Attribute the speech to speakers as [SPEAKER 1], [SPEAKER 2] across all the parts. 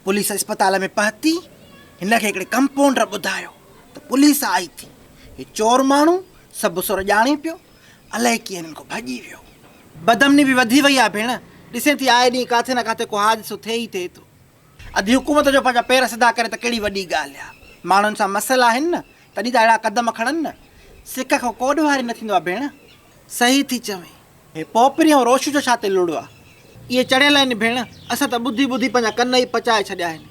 [SPEAKER 1] Police اسپتال ۾ پهتي، هن کي هڪڙي ڪمپائونڊر ٻڌايو ته پوليس آئي ٿي. هي چور ماڻهو سڀ سر ڄاڻي پيو، الائي ڪيئن هنن کان ڀڄي ويو. بدامني به وڌي وئي آهي ڀيڻ، ڏسين ٿي آئي ڏينهن ڪاٿي نه ڪاٿي ڪو حادثو ٿئي ئي ٿئي ٿو. اڌي حڪومت جو پنهنجا پير سڌا ڪري ته ڪهڙي وڏي ڳالهه آهي. ماڻهن سان مسئلا آهن نه، تڏهن ته اهڙا قدم کڻن نه. سک کان ڪو ڏوهاري نه ٿيندو آهي ڀيڻ. صحيح ٿي چوين. هي پوپري ۽ روشو جو ڇا تي لڙ آ. اهي چڙهيل آهن ڀيڻ، اسان ته ٻڌي ٻڌي پنهنجا ڪن ئي پچائي ڇڏيا آهن.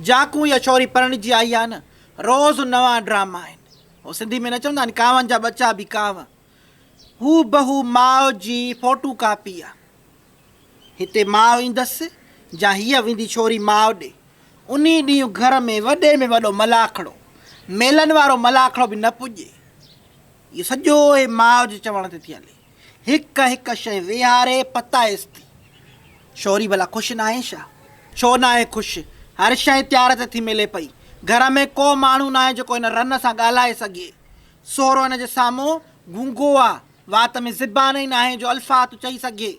[SPEAKER 1] جاڪون اها ڇوري پرڻجي آئي آ نه، روز نوان ڊراما آهن. هو سنڌي ۾ نه چوندا آهن ڪانون جا ٻچا به ڪانو. هو بهو ماء جي فوٽو ڪاپي آ. هتي ماء ايندس جا هيء ويندي ڇوري ماء ڏي. انهي ڏينهن گهر ۾ وڏي ۾ وڏو ملاکڙو، ميلن وارو ملاکڙو به نه پڄي. اهو سڄو هي ماء جي چوڻ تي ٿي هلي. هڪ هڪ شيء ويهاري پتائيس ٿي. شوري ڀلا خوش ناهي ڇا؟ ڇو ناهي خوش؟ هر شيء تيار تي ٿي ملي پئي. گهر ۾ ڪو ماڻهو ناهي جيڪو هن رن سان ڳالهائي سگهي. سهرو هن جي سامهون گونگو آ. وات ۾ زبان ئي ناهي جو الفاط چئي سگهي.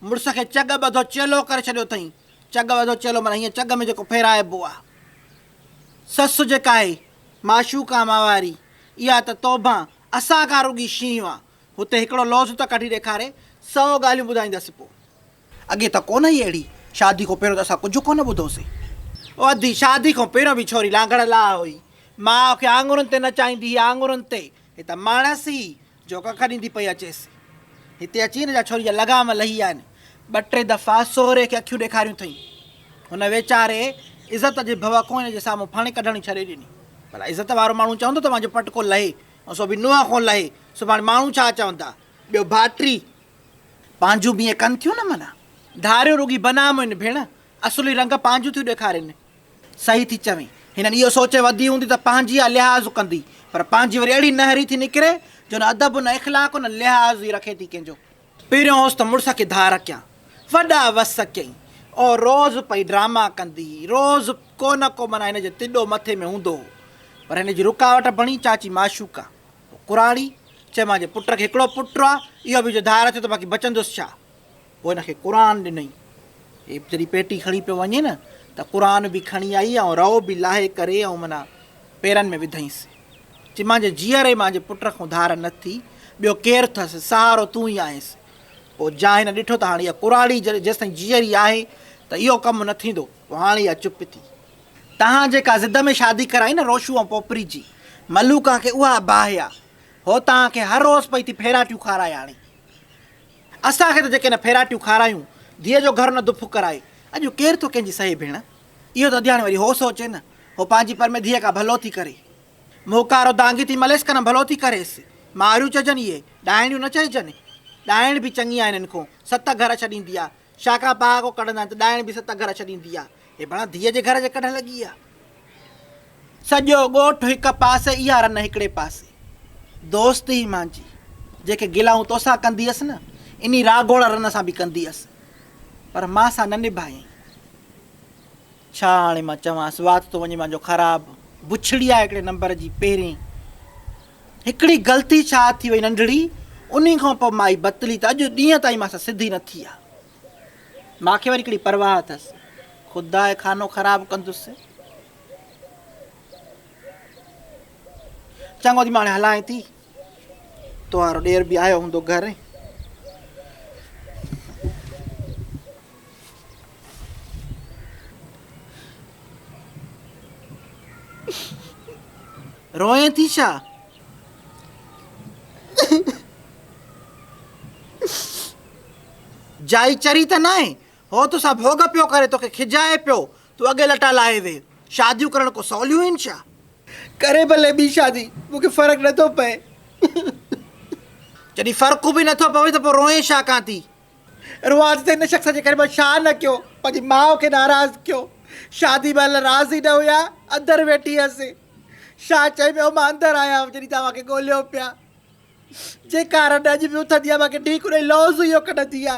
[SPEAKER 1] مڙس کي چڳ ٻڌو چيلو ڪري ڇڏيو اٿئين. چڳ ٻڌو چيلو معنيٰ هيئن چڳ ۾ جيڪو ڦيرائبو آ. سس جيڪا آهي، معشوقه ماواري، اها ته توبهان، اسان کان رڳي شينهن آ. هتي هڪڙو لوظ ته ڪڍي ڏيکاري، سئو ڳالهيون ٻڌائيندس پوء. اڳي ته ڪونه هئي اهڙي، شادي کان پهريون ته اسان ڪجهه ڪونه ٻڌوسين. او ادي، شادي کان پهريون به ڇوري لانگڙ لاهه هئي. ماء کي آڱرين تي نچائيندي هئي، آڱرين تي. هي ته ماڻس ئي جو ڪک ڏيندي پئي اچيس. هتي اچي هن جا ڇوري جا لغام لهي ويا آهن. ٻه ٽي دفعا سهري کي اکيون ڏيکاريون اٿئين. هن ويچاري عزت جي ڀؤ کان هن جي سامهون ڦڻ ڪڍڻ ئي ڇڏي ڏني. ڀلا عزت وارو ماڻهو چوندو ته مانجو پٽڪو لهي ۽ سو به نونهن کان لهي، سڀاڻي ماڻهو ڇا چوندا؟ ٻيو ڀاٽري. پنهنجون به ائين ڪن ٿيون نه منا. ڌاريون رڳي بنام آهن ڀيڻ، اصلي رنگ پنهنجون ٿيون ڏيکارين. صحيح ٿي چوين. هنن اهو سوچي وڌي هوندي ته پنهنجي آ لحاظ ڪندي، پر پنهنجي وري اهڙي نهري ٿي نڪري جو نه ادب نه اخلاق نه لحاظ ئي رکي ٿي ڪنهن جو. پهريون هوس ته مڙس کي ڌار ڪيان. وڏا وس ڪيائين. او روز پئي ڊراما ڪندي هئي. روز ڪو نه ڪو معنيٰ هن جي تڏو مٿي ۾ هوندو هو. پر هن جي رڪاوٽ بڻي چاچي معشوقه. ڪراڙي، چئي مانجي پٽ کي هڪڙو پٽ آ، اهو به جو ڌار ٿيو ته باقي بچندس ڇا؟ پوء هن کي قرآن ڏنائين. هي جڏهن پيٽي کڻي پيو وڃي نه ته قرآن به کڻي آئي ۽ رئو به لاهي ڪري ۽ معنيٰ پيرن ۾ وڌائينس. چي مانجي جيئري مانجي پٽ کان ڌار نه ٿي، ٻيو ڪير ٿس، سهارو تون ئي آهينس. پوء جا هن ڏٺو ته هاڻي اها ڪراڙي جيستائين جيئري آهي ته اهو ڪم نه ٿيندو، پوء هاڻي اها چپ ٿي. تهان جيڪا ضد ۾ شادي ڪرائي نه روشو ۽ پوپري جي، ملوڪان کي اها باهه آ. هو تهان کي هر روز پئي ٿي ڦيراٽيون کارائي هاڻي. اسان کي ته جيڪي نه ڦيراٽيون کارايون، ڌيء جو گهر نه دڦ ڪرائي. اڄ ڪير ٿو ڪنهن جي سهي ڀيڻ؟ اهو ته ادياڻي وري هو سوچي نه. هو پنهنجي پر ۾ ڌيء ڪا ڀلو ٿي ڪري. منهن ڪارو دانگي ٿي مليس ڪنه ڀلو ٿي ڪريس. ماريون چئجن اهي، ڏائڻيون نه چئجن. ڏائڻ به چڱي آ هنن کون، ست گهر ڇڏيندي آ. شاکا پهاڪو ڪڍندا آهن ته ڏائڻ به ست گهر ڇڏيندي آ. هي ڀلا ڌيء جي گهر جي ڪڍ لڳي آ. سڄو ڳوٺ هڪ پاسي اها رن هڪڙي پاسي. دوست هي مانجي. جيڪي گلائون توسان ڪندي هيس نه، انهي راگهوڙ رن سان به ڪندي هيس. پر مان سان نه نڀايائين. ڇا هاڻي مان چوانس، وات ٿو وڃي مانجو خراب. بڇڙي آ هڪڙي نمبر جي پهرين. هڪڙي غلطي ڇا ٿي وئي ننڍڙي، انهي کان پوء مائي بتلي ته اڄ ڏينهن تائين مان سان سڌي نه ٿي آ. مان کي وري ڪهڙي پرواهه اٿس. خدا خانو خراب ڪندس. چڱو ٿي مان هاڻي هلانء ٿي. تو وارو ڏير به آيو هوندو گهر. روئين ٿي ڇا؟ جائي چري ته ناهي. هو توسان ڀوڳ پيو ڪري، توکي کجائي پيو. تون اڳي لٽا لاهي ويهه. شاديون ڪرڻ ڪو سوليون آهن ڇا؟ ڪري ڀلي ٻي شادي، مون کي فرق نٿو پئي. جڏهن فرق به نٿو پوي ته پوء روئين ڇا ڪان ٿي؟ روئان ٿي ته ان شخص جي ڪري مان ڇا نه ڪيو، پنهنجي ماء کي ناراض ڪيو. شادي مهل راضي نه هيا، اندر ويٺي هيس. ڇا چئي پيو مان اندر آيا هيم جڏهن توهان کي ڳوليو پيا. جيڪا رڍ اڄ به اٿندي آ مان کي ڍيڪ ڏئي لوظ اهو ڪڍندي آ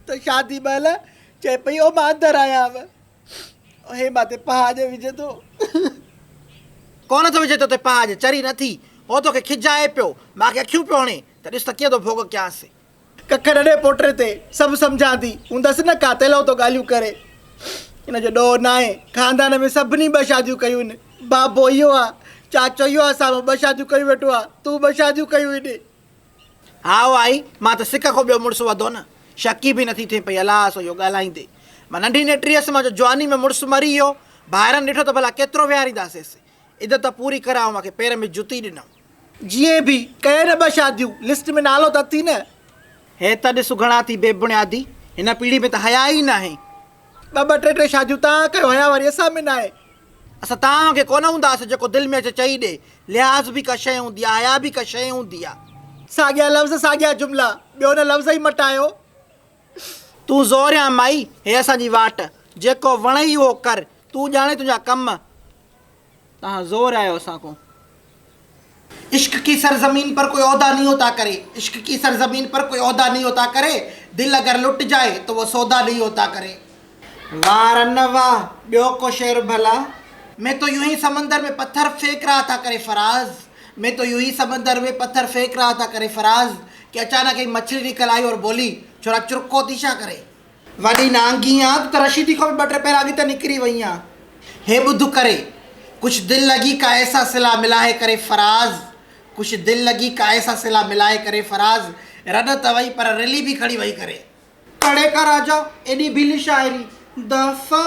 [SPEAKER 1] ته شادي مهل چئي پئي او مان اندر آيا هيم. هي مان تي پهاڄ وجهي ٿو. ڪونه ٿو وجهي تو تي پهاڄ، چري نه ٿي. هو توکي کجائي پيو، مان کي اکيون پيو هڻي ته ڏس ته ڪيئن ٿو ڀوڳ ڪيانس. ڪک نه ڏي پوٽري تي، سڀ سمجهان ٿي. هوندس نه ڪا تيلهو ٿو ڳالهيون ڪري. هن جو ڏوهه ناهي. خاندان ۾ سڀني ٻه شاديون ڪيون آهن. بابو اهو آ، چاچو اهو آ، سامهون ٻه شاديون ڪيون ويٺو آ، تون ٻه شاديون ڪيون هن. هائو آئي، مان ته سڪ کان ٻيو مڙس وڌو نه. شڪي به نٿي ٿئين پئي الاء سو اهو ڳالهائيندي. مان ننڍي نيٽري هيس، مان جو جواني ۾ مڙس مري ويو. ڀائرن ڏٺو ته ڀلا ڪيترو ويهارينداسيس. عدت پوري ڪري آئون مان کي پير ۾ جتي ڏنائون. جيئن به ڪئي نه ٻه شاديون، لسٽ ۾ نالو ته اٿي نه. هي ته ڏس گهڻا ٿي بي بڻيادي، هن پيڙهي ۾ ته حيا ئي ناهي. ٻه ٻه ٽي ٽي شاديون تان ڪيو، حيا واري اسان ۾ ناهي. اسان توهان وانگي ڪونه هونداسين جيڪو دل ۾ اچي چئي ڏي. لحاظ به ڪا شيء هوندي آ، حيا به ڪا شيء هوندي آ. ساڳيا لفظ ساڳيا جملا، ٻيو نه لفظ ئي مٽايو. تون زوريان مائي، هي اسان جي واٽ، جيڪو وڻئي اهو ڪر، تون ڄاڻين تنهنجا ڪم. توهان زور آيو اسان کون. عشق ڪي سرزمين پر ڪوئي عهدا نهين هوتا ڪري عشق ڪي سرزمين پر ڪوئي عهدا نهين هوتا ڪري دل اگر لٽ جائي تو وو سودا نهين هوتا ڪري. واه رن واه ٻيو ڪو شعر ڀلا. مين تو يون هي سمندر ۾ پٿر ڦيڪ رها ٿا ڪري فراز مين تو يون هي سمندر ۾ پٿر ڦيڪ رها ٿا ڪري فراز ڪي اچانڪ ايڪ مڇلي نڪل آئي اور بولي ڇورا چرڪو ٿي شا ڪري. وڏي نانگي آن تون ته رشيدي کان به ٻه ٽي پهر اڳتي نڪري وئي آن. هي ٻڌ ڪري ڪڇ دل لڳي ڪا ايسا صلا ملا هي ڪري فراز ڪڇ دل لڳي ڪا ايسا صلا ملا هي ڪري فراز رڏ ته وئي پر رلي به کڻي وئي ڪري. ڪڙي ڪا راجا ايڏي ڀيلي شاعري دفع.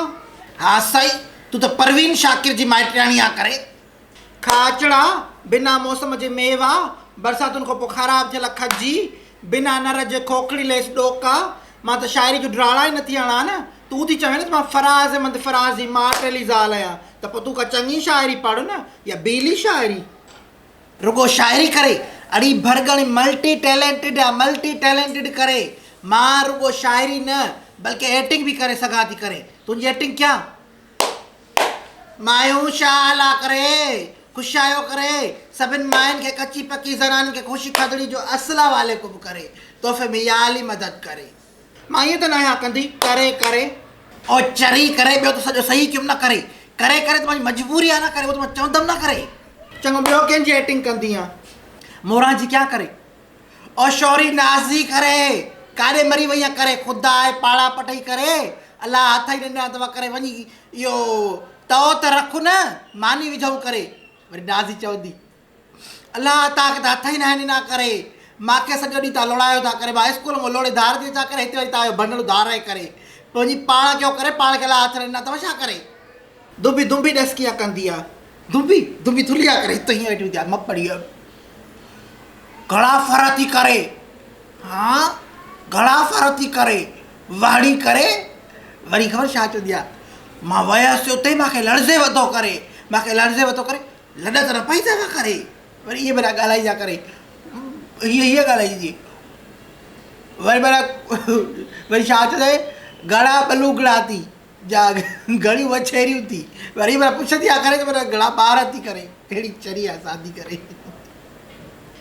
[SPEAKER 1] ها سائين تون ته پروين شاڪر جي مائٽياڻي آن ڪري. کاچڙا، بنا موسم جي ميوا، برساتن کان پوء خراب ٿيل کجي، بنا نر جي کوکڙي ليس ڏوڪا، مان ته شاعري جو ڊراڙا ئي نٿي هڻان نه، تون ٿي چوين نه ته مان فراز احمد فراز جي ماٽيلي زال آهيان ته پوء تون ڪا چڱي شاعري پڙهه نه يا ڀيلي شاعري. رڳو شاعري ڪري، اڙي ڀرڳڻي ملٽي ٽيلينٽيڊ آ ملٽي ٽيلينٽيڊ ڪري، مان رڳو شاعري نه بلڪه ايڪٽنگ به ڪري سگهان ٿي ڪري، تنهنجي ايڪٽنگ ڪيان؟ مايون شاهه الله ڪري خوش آهيو ڪري سڀن ماين کي ڪچي پڪي زنانن کي خوشي کدڙي جو اسلام عليڪم ڪري تحفي ۾ يا علي مدد ڪري. مان ائين ته ناهيان ڪندي ڪري ڪري. او چري ڪري ٻيو ته سڄو صحيح ڪيم نه ڪري ڪري ڪري ته منهنجي مجبوري آهي نه ڪري اهو ته مان چوندم نه ڪري. چڱو ٻيو ڪنهن جي ايڪٽنگ ڪندي آن. موران جي ڪيان ڪري. او شوري نازي ڪري ڪاڏي مري وئي آن ڪري خدا آهي پاڙا پٽئي ڪري الله هٿ ئي ڏنا اٿو ڪري وڃي اهو تئو ته رک نه ماني وجهون ڪري وري نازي چوندي الله توهان کي ته هٿ ئي ناهن ڏنا ڪري ماکي سڄو ڏينهن توهان لوڙايو ٿا ڪري مان اسڪول مان لوڙي ڌار ٿي اچان ڪري هتي وري توهان جو ڀنڊڙو ڌار آهي ڪري پوء وڃي پاڻ ڪيو ڪري پاڻ کي الله هٿ نه ڏنا اٿو ڇا ڪري دنبي دنبي ڏس ڪيئن ڪندي آ دنبي دنبي ٿلهي آ ڪري هت هيئن ويٺي هوندي آ مپڙي گهڻا ڦر ٿي ڪري ها گهڻا ڦر ٿي ڪري وهڙي ڪري وري خبر ڇا چوندي آ مان ويس اتي ماکي لڙزي وڌو ڪري ماکي لڙزي وڌو ڪري لڏ ته نه پئي اٿو ڪري وري ائين ڀلا ڳالهائي جا ڪري هيئن هيئن ڳالهائيندي وري ڀلا وري ڇا چوندي گهڻا ٻلوگڙا ٿي جا گهڻيون وڇيريون ٿي وري ڀلا پڇندي آ ڪري ته ڀلا گهڻا ٻار ٿي ڪري اهڙي چري آ سادي ڪري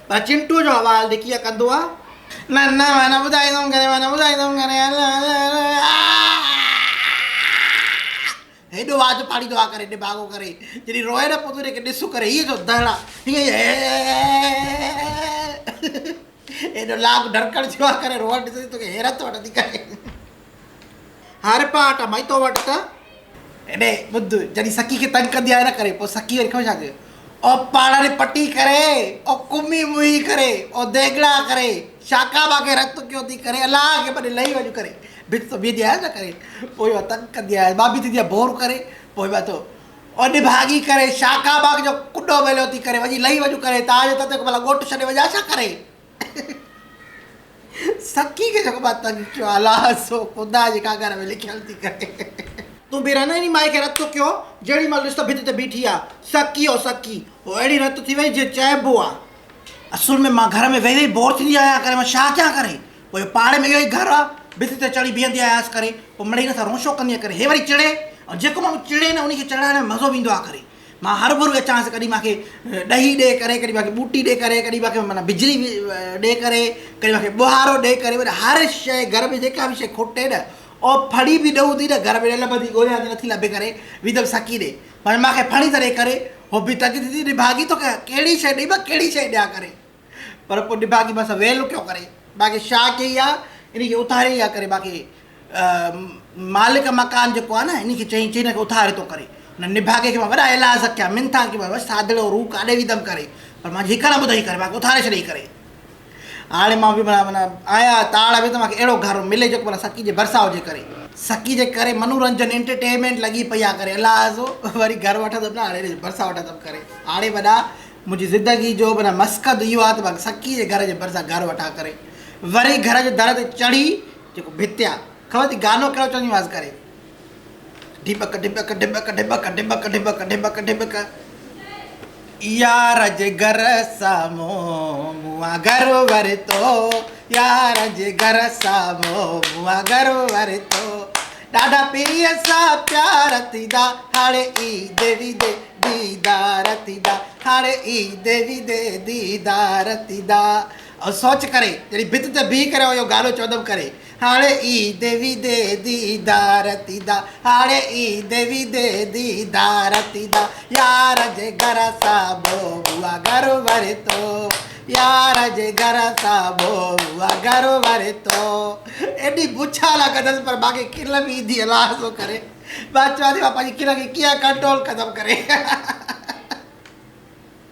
[SPEAKER 1] پر چنٽوء جو حوال ڏي ڪيئن ڪندو آ. نه نه مان نه ٻڌائيندم ڪري مان نه ٻڌائيندم ڪري هيڏو وات ڦاڙيندو آ ڪري ڏڀاڳو ڪري جڏهن روئي نه پوء تون هن کي ڏس ڪري هيئن ٿو دهڙا هيئن هيڏو لاڳ ڍرڪڻ ٿيو آ ڪري روئڻ ڏسندي توکي حيرت وٺندي ڪري. هر پاٽ مائي تو وٽ ته. هيڏي ٻڌ، جڏهن سڪي کي تنگ ڪندي آهي نه ڪري، پوء سڪي وري خبر ڇا چيو، او پاڙ پٽي ڪري، او ڪمي مهي ڪري، او ديڳڙا ڪري، شاکا باکي رت ڪيو ٿي ڪري، الله کي پڏي لهي وڃ ڪري، ڀت تو بيهندي آهيس نه ڪري، پوء اها تنگ ڪندي آهيس، مان به ٿيندي آهيان بور ڪري، پوء مان تو او نڀاڳي ڪري، شاکا باک جو ڪڏو مليو ٿي ڪري، وڃي لهي وڃ ڪري، تان جو تتي ڀلا ڳوٺ ڇڏي وڃان ڇا ڪري. سڪي کي جيڪو مان تنگ ڪيو آ الله سو خدا جي ڪاڳر ۾ لکيل ٿي ڪري. تون به رن انهي مائي کي رت ڪيو جهڙي مهل ڏس ته ڀت تي بيٺي آ سڪي او سڪي هو اهڙي رت ٿي وئي جيئن چئبو آ. اصل ۾ مان گهر ۾ ويهي ويهي بور ٿيندي آهيان ڪري مان ڇا ڪيان ڪري پوء اهو پاڙي ۾ اهو ئي گهر آ ڀت تي چڙهي بيهندي آهيانس ڪري پوء مڙئي هن سان رونشو ڪندي آهيان ڪري هي وري چڙي ۽ جيڪو ماڻهو چڙي نه انهي کي چڙائڻ ۾ مزو به ايندو آ ڪري. مان هر ڀر اچانس ڪڏهن مان کي ڏهي ڏي ڪري ڪڏهن مان کي ٻوٽي ڏي ڪري ڪڏهن مان کي معنيٰ بجلي ڏي ڪري ڪڏهن مان کي ٻهارو ڏي ڪري معنيٰ هر شيء گهر ۾ جيڪا به شيء کوٽي نه او ڦڙي به ڏئون ٿي نه گهر ۾ نه لڀندي ڳوليان ٿي نٿي لڀي ڪري ويندم سڪي ڏي معنيٰ مان کي ڦڻي ته ڏي ڪري هو به تنگ ٿي ٿي نڀاڳي توکي ڪهڙي شيء ڏئي مان ڪهڙي شيء ڏيان ڪري پر پوء نڀاڳي مان سان ويل ڪيو ڪري باقي شاهه ڪئي آ ان کي اٿاري آ ڪري باقي مالڪ مڪان جيڪو آ نه انهي کي چئين چئي هن کي اٿاري ٿو ڪري. هن نڀاڳي کي مان وڏا ايلاز ڪيا، منٿان ڪيا، بس سادڙو روح ڪاڏي ويندم ڪري، پر مانجي هڪ نه ٻڌئي ڪري، مانکي اٿاري ڇڏئي ڪري. هاڻي مان به معنيٰ آيان تاڙ ۾ ته مانکي اهڙو گهر ملي جيڪو معنيٰ سڪي جي ڀرسان هجي ڪري. سڪي جي ڪري منورنجن انٽرٽينمينٽ لڳي پئي آ ڪري الاهه وري گهر وٺندم نه هاڻي هن جي ڀرسان وٺندم ڪري. هاڻي وڏا منهنجي زندگي جو معنيٰ مسقد اهو آ ته مان سڪي جي گهر جي ڀرسان گهر وٺان ڪري. وري گهر جي در تي چڙهي جيڪو ڀت آ خبر ٿي گانو ڪهڙو چونديمانس ڪري. ڍٻڪ ڍٻڪ ڍٻڪ ڍٻڪ ڍٻڪ ڍٻڪ ڍٻڪ ڍٻڪ يار جي گهر سامهون مون آ گهر ورتو يار جي گهر سامهون مون آ گهر ورتو ڏاڍا پيء سان پيار ٿيندا هاڻي عيد ويندي ديدار ٿيندا هاڻي عيد ويندي ديدار ٿيندا ۽ سوچ ڪري جڏهن ڀت تي بيهي ڪري اهو گانو چوندم ڪري هاڻي عيد ويندي ديدار ٿيندا هاڻي عيد ويندي ديدار ٿيندا يار جي گهر سان بوبوا گهر ورتو يار جي گهر سان بوبوا گهر ورتو ايڏي بڇا لڳندس پر باقي کل به ايندي الله سو ڪري مان چوان ٿي مان پنهنجي کل کي ڪيئن ڪنٽرول ڪندم ڪري.